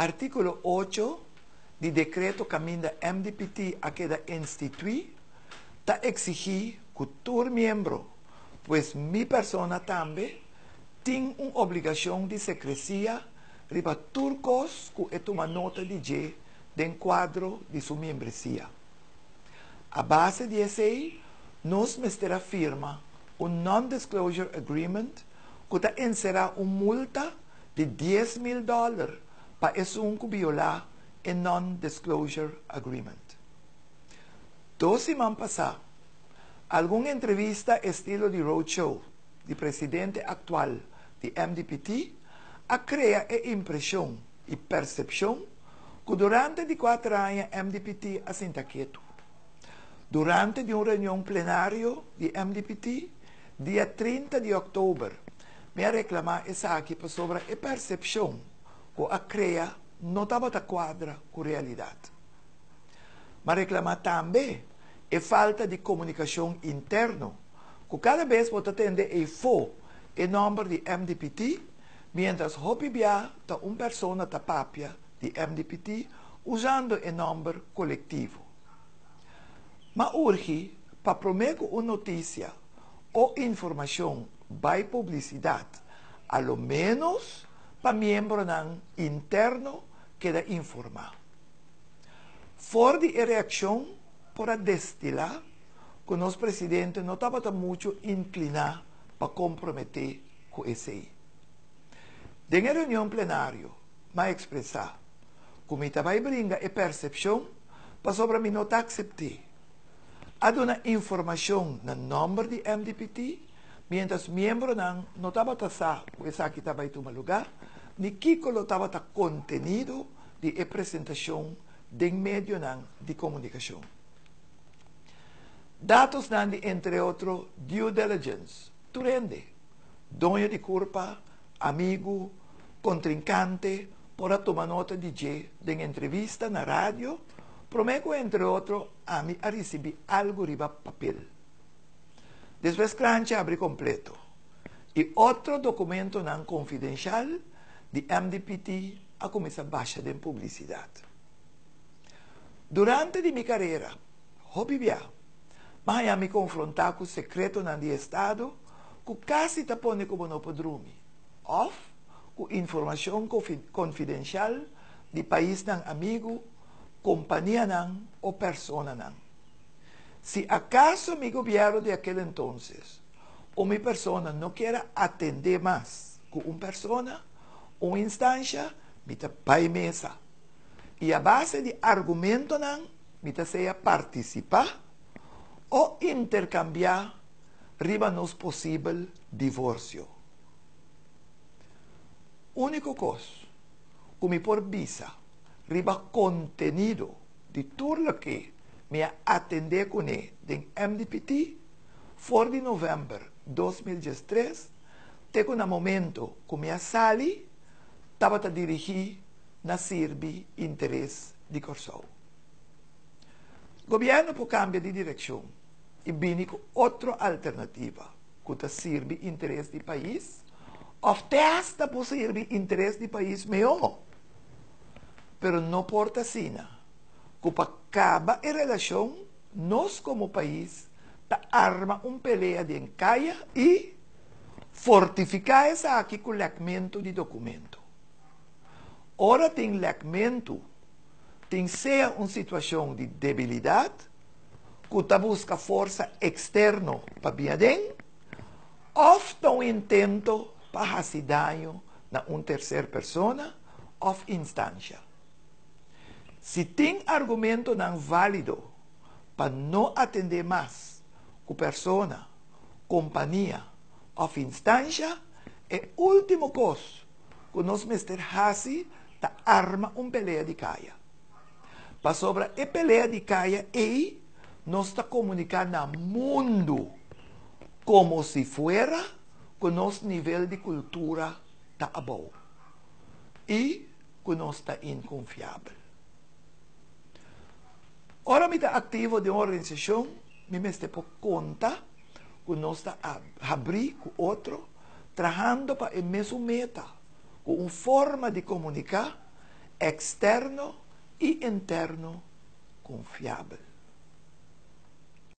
Artíkulo 8 di dekreto kaminda MDPT a keda instituí ta eksigí ku tur miembro, pues mi persona tambe, tin un obligashon di sekresia riba tur kos ku e tuma nota di dje den kuadro di su miembresia. A base di esei, nos mester a firma un non-disclosure agreement ku ta enserá un multa di 10,000 dòler pa esun ku violá e non-disclosure agreement. 2 siman pasá, algun entrevista estilo di roadshow di presidente aktual di MDPT a krea e impreshon i persepshon ku durante di 4 aña MDPT a sinta ketu. Durante di un reunion plenario di MDPT, dia 30 di òktober, mi a reklamá esaki pasobra e persepshon ku a krea no tabata kuadra ku realidat. M'a reklamá tambe e falta di komunikashon interno, ku kada bes bo ta tende eifó e nòmber di MDPT, mientras hopi bia ta un persona ta papia di MDPT usando e nòmber kolektivo. M'a urgi pa promé ku un notisia o informashon bai publisidat, a lo ménos pa miembronan interno keda informá. For di e reakshon por a destilá ku nos presidente no tabata muchu inkliná pa komprometé ku esei. Den e reunion plenario, m'a ekspresá ku mi ta bai bringa e persepshon pasobra mi no ta asept'é. A duna informashon na nòmber di MDPT, mientras miembronan no tabata sa ku esaki ta bai tuma lugá, ni kiko lo tabata kontenido di e presentashon den medionan di komunikashon. Datonan di, entre otro, due diligence, tur hende, doño di kurpa, amigu, kontrinkante, por a tuma nota di dje den entrevista na radio, promé ku, entre otro, ami a risibí algu riba papel. Despues kranchi a habri kompleto i otro dokumentonan konfidensial di MDPT a kuminsá basha den publisidat. Durante di mi karera, hopi bia, m'a mi konfrontá ku sekretonan di Estado ku kasi ta pone ku bo no por drumi, òf ku informashon konfidensial di paisnan amigu, kompanianan o personanan. Si akaso mi gobièrnu di aquel entonces o mi persona no ke atendé mas ku un persona, un instansia, mi ta bai mesa. I a base di argumentonan, mi ta sea partisipá o interkambiá riba nos posibel divorsio. Úniko kos ku mi por bisa riba kontenido di tur loke mi a atendé kuné den MDPT for di novèmber 2013, te ku na momento ku mi a sali, tabata dirigí na sirbi interes di Kòrsou. Gobièrnu por kambia di direkshon i bini ku otro alternativa ku ta sirbi interes di pais òf hasta por sirbi interes di pais mihó. Pero no por ta asina ku pa kaba e relashon, nos komo pais ta arma un pelea den kaya i fortifiká esaki ku lèkmentu di dokumento. Ora tin lèkmentu, tin sea un situashon di debilidat, ku ta buska forsa eksterno pa bin aden, òf ta un intento pa hasi daño na un tersera persona òf instansia. Si tin argumentonan válido pa no atendé mas ku persona, kompania òf instansia, e último kos ku nos mester hasi ta arma un pelea di kaya. Pasobra e pelea di kaya ei nos ta komuniká na mundu komo si fuera ku nos nivel di kultura ta abou i ku nos ta inkonfiabel. Ora mi ta aktivo den un organisashon, mi mester por konta ku nos ta habrí ku otro, trahando pa e mesun meta, ku un forma di komuniká. eksterno i interno konfiabel.